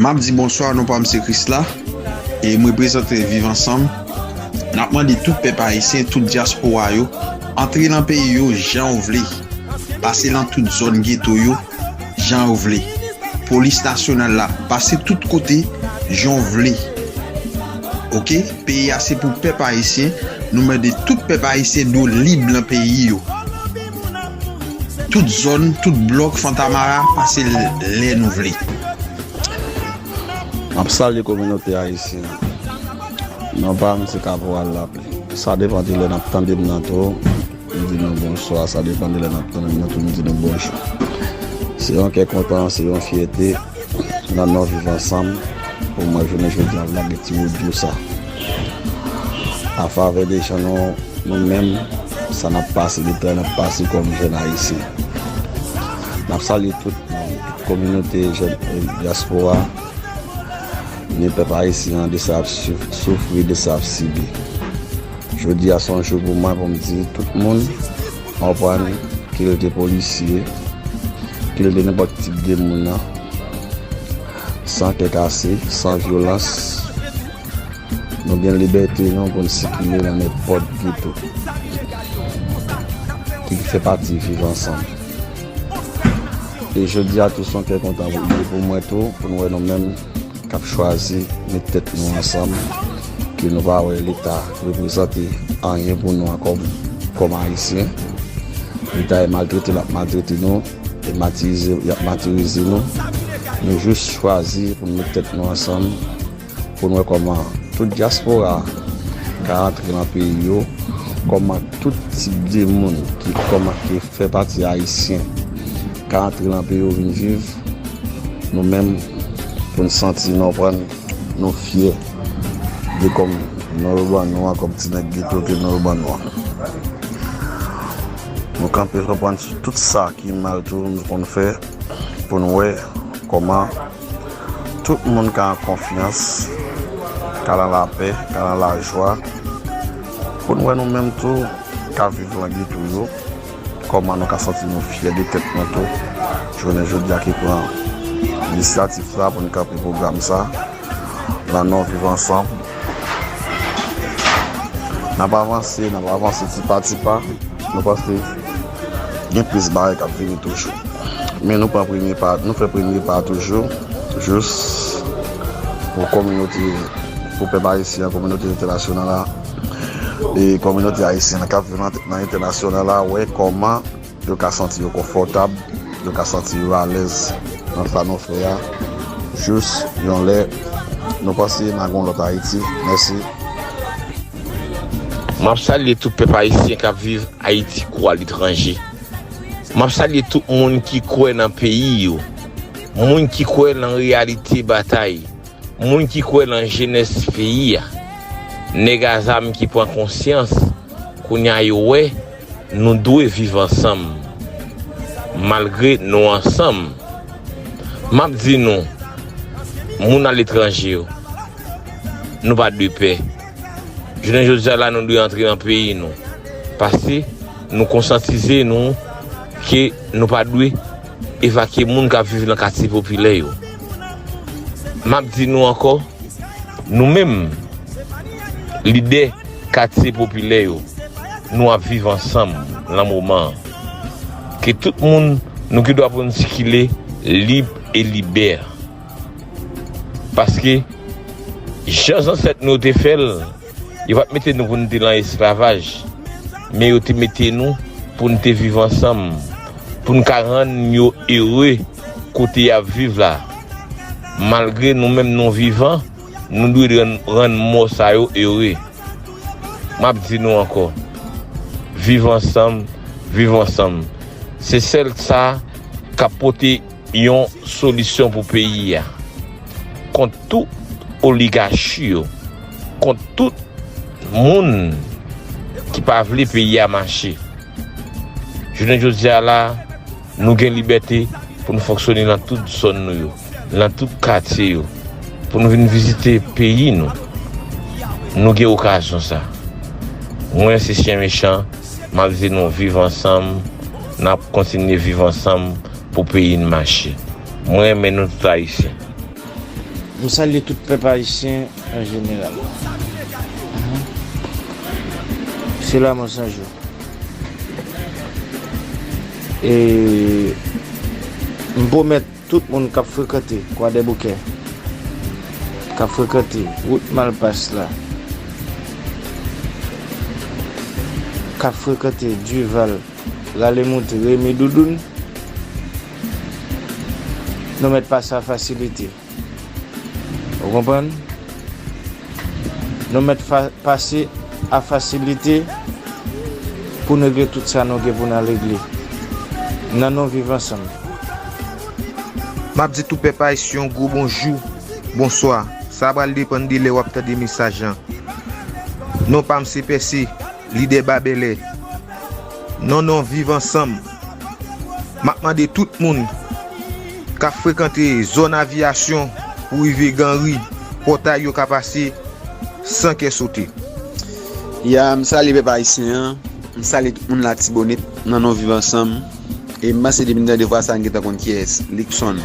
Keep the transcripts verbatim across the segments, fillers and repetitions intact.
M ap di bonswa, non pa m se Krisla, e m reprezante Viv Ansanm. N ap mande tout pèp ayisyen, tout dyaspora yo, antre nan peyi yo jan w vle. Pase nan tout zòn geto yo, jan w vle. Polis nasyonal la, pase tout kote, jan w vle. Oke? Peyi a se pou pèp ayisyen. Nou mande tout pèp ayisyen dwe lib nan peyi yo. Tout zòn, tout blòk Fontamara, pase l-, lè nou vle. M ap salye kominote ayisyen an. Non pa m se Kaporal Lapli. Sa depann de lè n ap tande m nan tou. M di nou bonswa, sa depann de lè n ap tande m nan tou, m di nou bonjou. Se yon kè kontan, se yon fyète nan non Viv Ansanm pou mwen jounen jodi a lage ti odyo sa. Afavè de jan nou, nou menm, sa n ap pase, de tan n ap pase kòm jèn ayisyen. N ap salye tout moun, tout kominote jèn, eh, dyaspora, ni pèp ayisyen an de sa ap souf-, soufri, de sa ap sibi. Jodi a se yon jou pou mwen pou m di tout moun, konprann, ke l te polisye, ke l te nenpòt tip de moun nan, san kè kase, san vyolans. Nou gen libète nou pou n sikile nan nenpòt geto ki fè pati Viv Ansanm. E jodi a tou se yon kè kontan pou, pou mwen tou, pou n wè nou menm k ap chwazi met tèt nou ansanm, ke nou pa wè Leta reprezante anyen pou nou ankò kòm Ayisyen. Leta ap maltrete, l ap maltrete nou, e matirize, y ap matirize nou. Nou jis chwazi pou n met tèt nou ansanm, pou n wè kòman tout dyaspora ka antre nan peyi yo, kòman tout tip de moun ki kòman ki fè pati ayisyen ka antre nan peyi yo vin viv, nou menm pou n santi nou pran nou fyè de kòm nou yo ban nou an, kòm ti nèg geto ke nou yo ban nou an. Nou kanpe konprann sou tout sa ki mal tou nou konn fè pou n wè kòman tout moun ka an konfyans, ka nan lapè, ka nan lajwa, pou n wè nou menm tou ka viv nan geto yo, kòman nou ka santi nou fyè de tèt nou tou. Jounen jodi a ki pran inisyativ sa pou n kanpe pwogram sa, nan non Viv Ansanm. N ap avanse, n ap avanse ti pa ti pa. Nou panse gen plis bagay k ap vini toujou. Men nou pran premye pa, nou fè premye pa toujou, jis pou kominote, pou pèp ayisyen an, kominote entènasyonal la, e kominote ayisyen an k ap viv nan, nan entènasyonal la, wè kòman yo ka santi yo konfòtab, yo ka santi yo alèz nan sa nou fè a. Jis yon lè, nou panse n a gen yon lòt Ayiti. Mèsi. M ap salye tout pèp ayisyen k ap viv Ayiti kou aletranje. M ap salye tout moun ki kwè nan peyi yo, moun ki kwè nan reyalite batay, moun ki kwè nan jenès peyi a, nèg a zam ki pran konsyans, kounye a yo wè nou dwe viv ansanm, malgre nou ansanm. M ap di nou, moun aletranje yo, nou pa dwe pè. Jounen jodi a la, nou dwe antre nan peyi nou. Paske nou konsyantize nou ke nou pa dwe evakye moun k ap viv nan katye popilè yo. M ap di nou ankò, nou menm, lidè katye popilè yo, nou ap viv ansanm nan moman an. Ke tout moun, nou gen dwa pou n sikile lib e libè. Paske, jan zansèt nou yo te fè l, yo pa t mete nou pou n te nan esklavaj, men yo te mete nou pou n te viv ansanm, pou n ka rann yo ere kote y ap viv la. Malgre nou menm nou vivan, nou dwe rann, rann mò sa yo ere. M ap di nou ankò, viv ansanm, viv ansanm. Se sèl sa k ap pote yon solisyon pou peyi a. Kont tout oligachi yo, kont tout moun ki pa vle peyi a mache. Jounen jodi a la, nou gen libète pou n fonksyone nan tout zòn nou yo, nan tout katye yo, pou n vin vizite peyi nou. Nou gen okazyon sa. Mwen se Chyen Mechan, m ap di nou viv ansanm, n ap kontinye viv ansanm pou peyi n mache. Mwen renmen nou tout Ayisyen. M salye tout pèp ayisyen an jeneral. Mhm. Se la mwen san jou. E m pwomèt tout moun k ap frekante Kwadèboukè, k ap frekante wout Malpas la, k ap frekante Dival, Rale Moute, Remi Doudoun, nou mèt pase a fasilite. Ou konprann? Nou mèt fa-, pase a fasilite pou n regle tout sa nou gen pou n al regle. Nan non Viv Ansanm. M ap di tout pèp ayisyen yon gwo bonjou, bonswa. Sa pral depann de lè w ap tande mesaj lan. Non pa m se Pèse, lidè Babèlè. Non non Viv Ansanm. M ap mande tout moun k ap frekante zòn Aviyasyon pou rive Ganri, pòtay yo ka pase san kè sote. Ya, m salye pèp ayisyen an, m salye tout moun Latibonit, nan non Viv Ansanm. E m panse depi n tande vwa sa, n gentan konn kiyès, Luckson.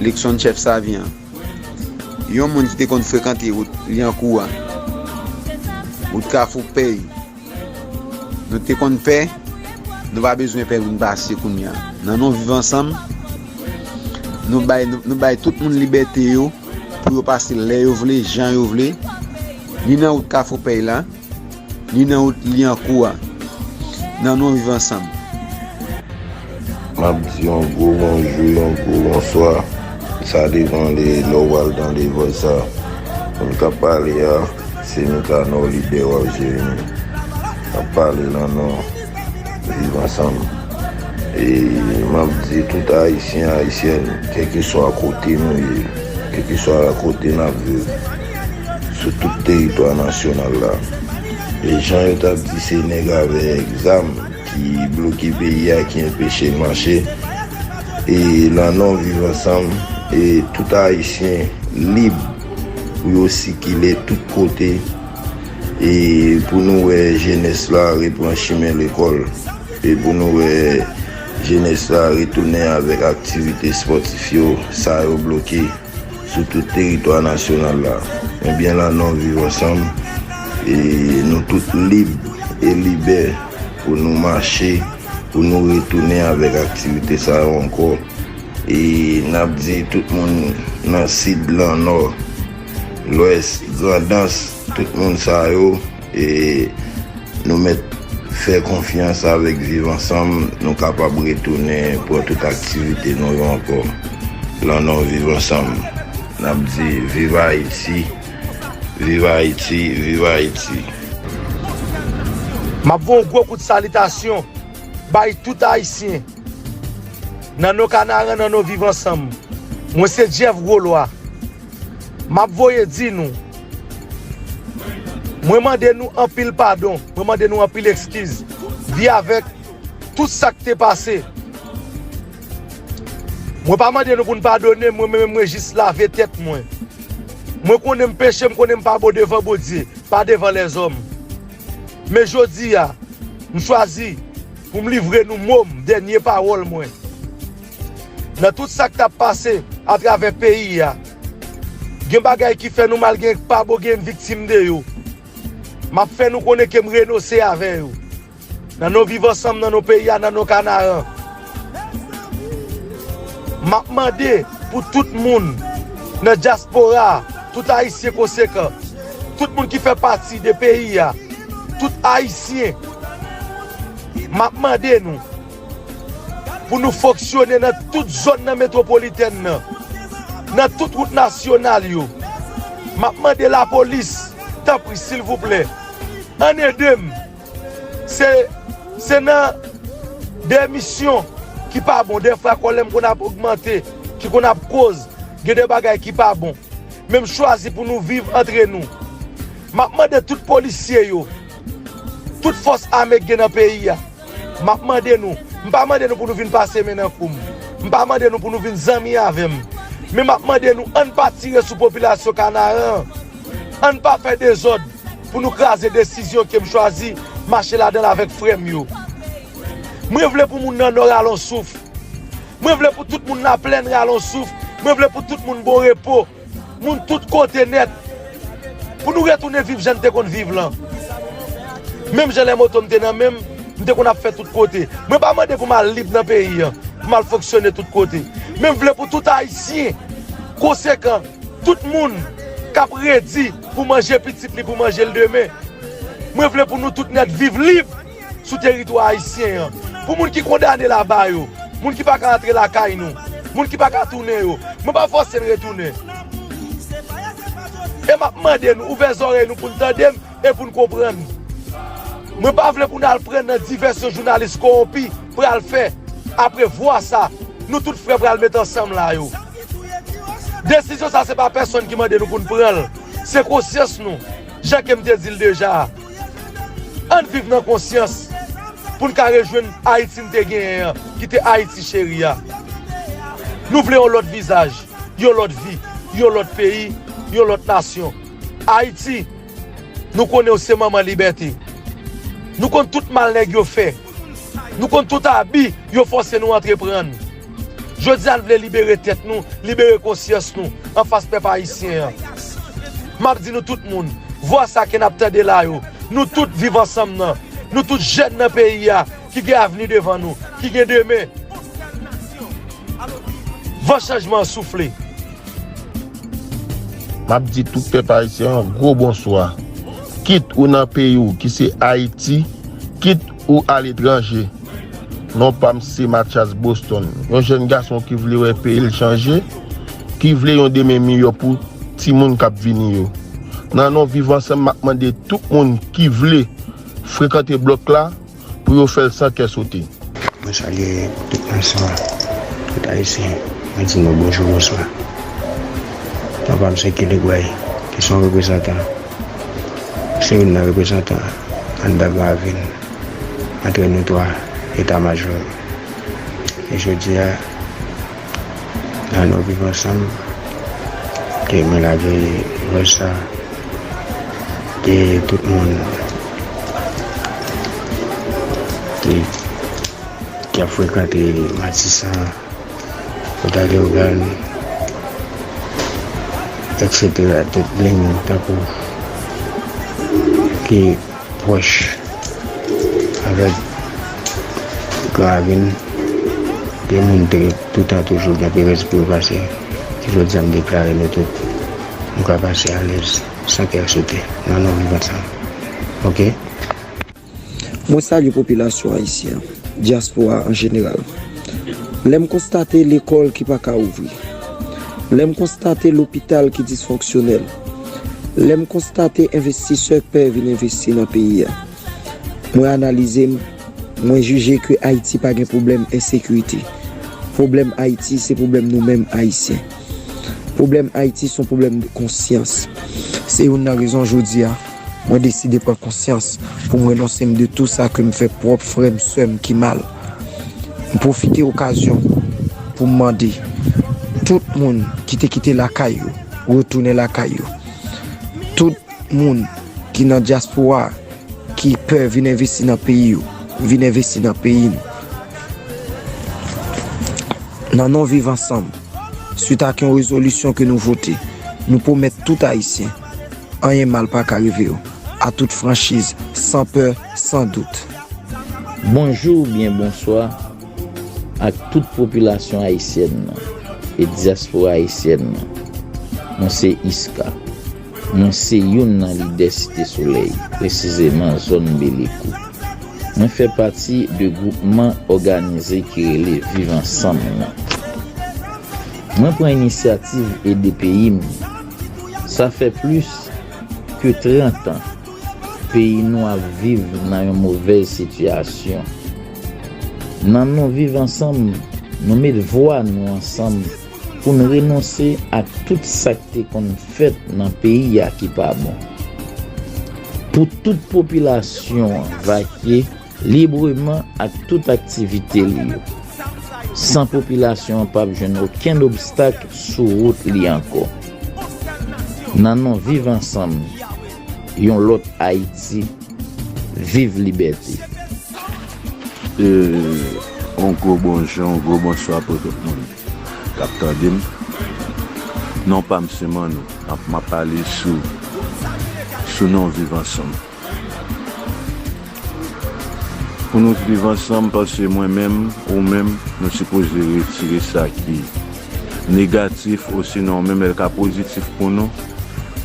Luckson chèf Savi an. Yon moun ki te konn frekante wout Lyankou a, wout Kafou Pèy. Nou te konn pè, nou pa bezwen pè pou n pase kounye a. Nan non Viv Ansanm, nou bay, nou, nou bay tout moun libète yo pou yo pase lè yo vle, jan yo vle, ni nan wout Kafou Pèy la, ni nan wout Lyankou a. Nan non Viv Ansanm. M ap di yon gwo bonjou, yon gwo bonswa. Sa depann de lè w pral tande vòy sa. Moun k ap pale a, se Mikanò, lidè Waf Jeremi. M ap pale nan non Viv Ansanm. E m ap di tout Ayisyen, Ayisyèn, kèlkeswa kote nou ye, kèlkeswa kote n ap viv, sou tout teritwa nasyonal la. E jan yo t ap di se nèg avèk zam ki bloke peyi a, ki anpeche l mache. E nan non Viv Ansanm, e tout Ayisyen lib pou yo sikile tout kote, e pou nou wè jenès la repran chimen lekòl, e pou nou wè jenès la retounen avèk aktivite espòtif yo, sa yo bloke sou tout teritwa nasyonal la. Ebyen, nan non Viv Ansanm, e nou tout lib e libè pou nou mache, pou nou retounen avèk aktivite sa yo ankò. E n ap di tout moun nan Sid, nan Nò, Lwès, Grandans, tout moun sa yo, e nou mèt fè konfyans avèk Viv Ansanm, nou kapab retounen pran tout aktivite nou yo ankò. Nan non Viv Ansanm, n ap di viv Ayiti, viv Ayiti, viv Ayiti. M ap voye yon gwo kout salitasyon bay tout Ayisyen. Nan non Kanaran, nan non Viv Ansanm. Mwen se Jeff Gwolwa. M ap voye di nou, mwen mande nou anpil padon, mwen mande nou anpil eskiz. Vi avèk tout sa k te pase. Mwen pa mande nou pou n padone m, mwen menm mwen jis lave tèt mwen. Mwen konnen m peche, m konnen m pa bon devan Bondye, pa devan lèzòm. Men jodi a, m chwazi pou m livre nou mo m, dènye pawòl mwen. Nan tout sa k t ap pase atravè peyi a, gen bagay ki fè nou mal, gen pa bon, gen viktim de yo. M ap fè nou konnen ke m renonse avè yo. Nan non Viv Ansanm, nan non peyi a, nan non Kanaran. M ap mande pou tout moun nan dyaspora a, tout Ayisyen konsekan, tout moun ki fè pati de peyi a, tout Ayisyen, m ap mande nou pou nou fonksyone nan tout zòn nan metwopolitèn nan, nan tout wout nasyonal yo. M ap mande lapolis, tanpri, silvouplè, ann ede m. Se, se nan de misyon ki pa bon, dèfwa kòlè m konn ap ogmante, ki konn ap koz gen de bagay ki pa bon. Men m chwazi pou nou viv antre nou. M ap mande tout polisye yo, tout fòs ame k gen nan peyi a, m ap mande nou, m pa mande nou pou nou vin pase men nan kou m. M pa mande nou pou nou vin zanmi avè m. Men m ap mande nou, ann pa tire sou popilasyon Kanaran an. Ann pa fè dezòd pou nou kraze desizyon ke m chwazi mache ladan l avèk frè m yo. Mwen vle pou moun nan Nò rale yon souf. Mwen vle pou tout moun Laplèn rale yon souf. Mwen vle pou tout moun bon repo. Moun tout kote nèt. Pou nou retounen viv jan n te konn viv lan. Menm jan lè moto m te nan men m, m te konn ap fè tout kote. Mwen pa mande pou m al lib nan peyi an, pou m al fonksyone tout kote. Men m vle pou tout Ayisyen konsekan, tout moun k ap redi pou manje pitit li, pou manje l demen. Mwen vle pou nou tout nèt viv lib sou teritwa ayisyen an. Pou moun ki kondane laba yo, moun ki pa ka antre lakay nou, moun ki pa ka tounen yo, mwen pa fòse n retounen. E m ap mande nou, ouvè zòrèy nou pou n tande m e pou n konprann. Mwen pa vle pou n al pran nan divèsyon jounalis kowonpi pral fè apre vwa sa nou tout frè pral met ansanm la yo. Desizyon sa se pa pèsonn ki mande nou pou n pran l. Se konsyans nou. Jan ke m te di l deja a, ann viv nan konsyans pou n ka rejwenn Ayiti n te genyen an, ki te Ayiti cheri a. Nou vle yon lòt vizaj, yon lòt vi, yon lòt peyi, yon lòt nasyon. Ayiti, nou konnen w se manman libète. Nou konn tout mal nèg yo fè. Nou konn tout abi yo fòse nou antreprann. Jodi a, n vle libere tèt nou, libere konsyans nou anfas pèp ayisyen an. M ap di nou tout moun, vwa sa ke n ap tande la yo, nou tout viv ansanm nan, nou tout jèn nan peyi a ki gen avni devan nou, ki gen demen. Van chanjman an soufle. M ap di tout pèp ayisyen an gwo bonswa. Kit ou nan peyi w ki se Ayiti, kit ou aletranje. Non pa m se Mathias Boston, yon jèn gason ki vle wè peyi l chanje, ki vle yon demen miyò pou timoun k ap vini yo. Nan non Viv Ansanm, m ap mande tout moun ki vle frekante blòk la pou yo fè l san kè sote. Mwen salye tout nasyon an, tout Ayisyen. Mwen di nou bonjou, bonswa. Non pa m se Kelly Gray, ki se yon reprezantan, se youn nan reprezantan anndan Gravin, antre nou twa eta majò. E jodi a, nan non Viv Ansanm, ke mwen lage vòs sa, ke tout moun ki, ki ap frekante Matisan, Pòta Leyogàn, etsetera, tout Bling, tankou ki pwòch avèk Gravin, de moun te toutan toujou gen perèz pou yo pase, ki jodi a m deklare nou tout, nou ka pase alèz, san kè sote, nan non Viv Ansanm. Oke? Mwen salye popilasyon ayisyen an, dyaspora an jeneral. Lè m konstate lekòl ki pa ka ouvri, lè m konstate lopital ki disfonksyonèl, lè m konstate envestisè k pè vin envesti nan peyi a, mwen analize m, mwen jije ke Ayiti pa gen pwoblèm ensekirite. Pwoblèm Ayiti, se pwoblèm nou menm Ayisyen. Pwoblèm Ayiti se yon pwoblèm de konsyans. Se youn nan rezon jodi a, mwen deside pran konsyans pou m renonse m de tou sa ke m fè pwòp frè m, sè m ki mal. M pwofite okazyon pou m mande tout moun ki te kite lakay yo, retounen lakay yo. Tout moun ki nan dyaspora a, ki pè vin envesti nan peyi yo, vin envesti nan peyi nou. Nan non Viv Ansanm, swit ak yon rezolisyon ke nou vote, nou pwomèt tout Ayisyen, anyen mal pa ka rive yo, a tout franchiz, san pè, san dout. Bonjou oubyen bonswa ak tout popilasyon ayisyèn nan e dyaspora ayisyèn nan. Mwen se Iska. Mwen se youn nan lidè Site Solèy, presizeman zòn Belekou. Mwen fè pati de gwoupman òganize ki rele Viv Ansanm nan. Mwen pran inisyativ ede peyi m. Sa fè plis ke trant an peyi nou ap viv nan yon movèz sitiyasyon. Nan non Viv Ansanm, nou met vwa nou ansanm pou n renonse ak tout sa k te konn fèt nan peyi a ki pa bon. Pou tout popilasyon an vakye libreman ak tout aktivite li yo, san popilasyon an p ap jwenn okenn obstak sou wout li ankò. Nan non Viv Ansanm, yon lòt Ayiti, viv libète! E yon gwo bonjou, yon gwo bonswa pou tout moun k ap tande m. Non pa m se Manno, m ap, m ap pale sou, sou non Viv Ansanm. Pou nou viv ansanm, paske mwen menm, ou menm, nou sipoze retire sa ki negatif, osinon menm lè l ka pozitif pou nou.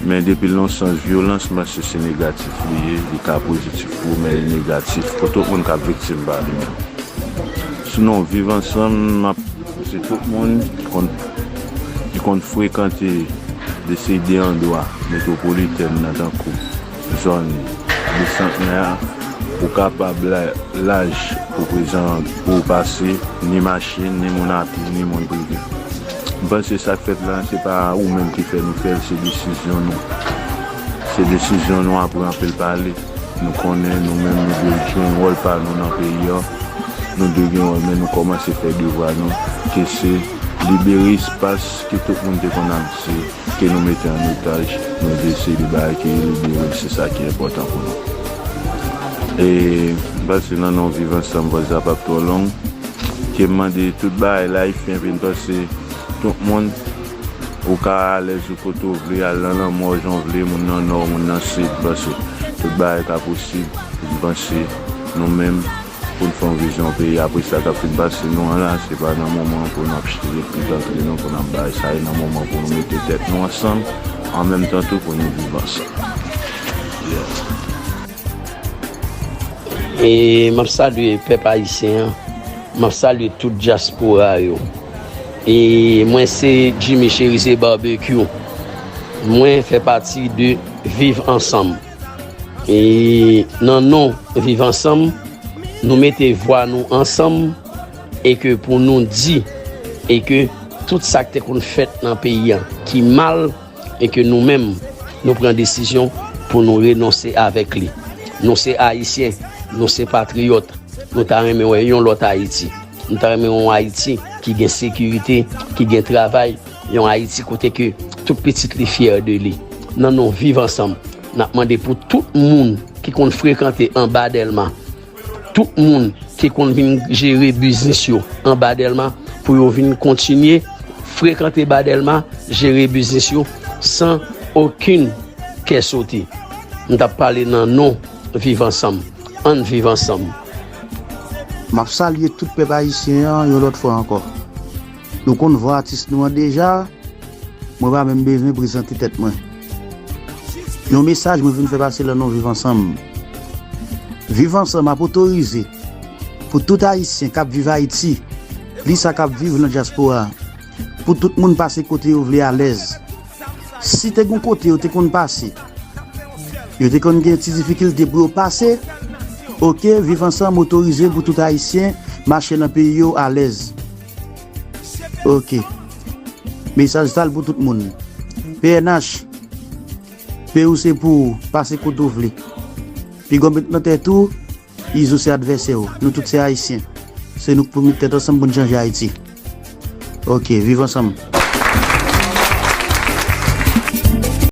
Men depi l nan sans vyolans, m panse se negatif li ye, li ka pozitif pou ou, men li negatif pou tout moun k ap viktim pa li menm. Sinon, viv ansanm, m ap, se tout moun ki konn, ki konn frekante de seri de andwa metwopolitèn nan, tankou zòn Bisantnè a, ou kapab la, laj pou prezan pou w pase, ni machin, ni moun a pye, ni moun prive. M panse sa k fèt la, se pa ou menm ki fè nou fè l, se desizyon nou. Se desizyon nou apre anpil pale. Nou konnen nou menm nou dwe jwe wòl pa nou nan peyi a. Nou dwe gen wòl, men nou kòmanse fè devwa nou, ke se libere espas ke tout moun te konn abite, ke nou mete an otaj, nou dwe eseye de bagay ki libere l, se sa ki enpòtan pou nou. E m panse nan non Viv Ansanm, vwazin, sa p ap twò long. Ke m mande tout bagay la, Ayisyen vin pase tout moun, ou ka alèz ou kote w vle, al nan lanmò jan w vle, moun nan nò, moun nan sid, pase tout bagay ka posib. M panse nou menm, pou n fè yon vizyon peyi, apre sa k ap fin pase nou an la, se pa nan moman pou n ap chire pit antre nou, pou n ap bay sa, e nan moman pou nou mete tèt nou ansanm, an menm tan tou pou nou viv ansanm. Yeah. E m ap salye pèp ayisyen an, m ap salye tout dyaspora yo. E mwen se Jimmy Cherizier Barbecue. Mwen fè pati de Viv Ansanm. E nan non Viv Ansanm, nou mete vwa nou ansanm e ke pou nou di e ke tout sa k te konn fèt nan peyi a ki mal, e ke nou menm, nou pran desizyon pou nou renonse avèk li. Nou se Ayisyen, nou se patriyòt, nou ta renmen wè yon lòt Ayiti. Nou ta renmen wè yon Ayiti ki gen sekirite, ki gen travay, yon Ayiti kote ke tout pitit li fyè de li. Nan non Viv Ansanm, n ap mande pou tout moun ki konn frekante anba Dèlma, tout moun ki konn vin jere biznis yo anba Dèlma, pou yo vin kontinye frekante ba Dèlma, jere biznis yo san okenn kè sote. M t ap pale nan non Viv Ansanm. Ann viv ansanm. M ap salye tout pèp ayisyen an yon lòt fwa ankò. Nou konn vwa atis nou an deja, mwen pa menm bezwen prezante tèt mwen. Yon mesaj mwen vin fè pase nan non Viv Ansanm. Viv Ansanm ap otorize pou tout Ayisyen k ap viv Ayiti, plis sa k ap viv nan dyaspora, pou tout moun pase kote yo vle alèz. Si te gen yon kote yo te konn pase, yo te konn gen ti difikilte pou yo pase, oke, Viv Ansanm otorize pou tout Ayisyen mache nan peyi yo alèz. Oke. Mesaj sa l pou tout moun. P N H, peyi w se pou w, pase kote w vle. Piga w met nan tèt ou, Izo se advèsè w. Nou tout se Ayisyen. Se nou k pou met tèt ansanm pou n chanje Ayiti. Oke, viv ansanm.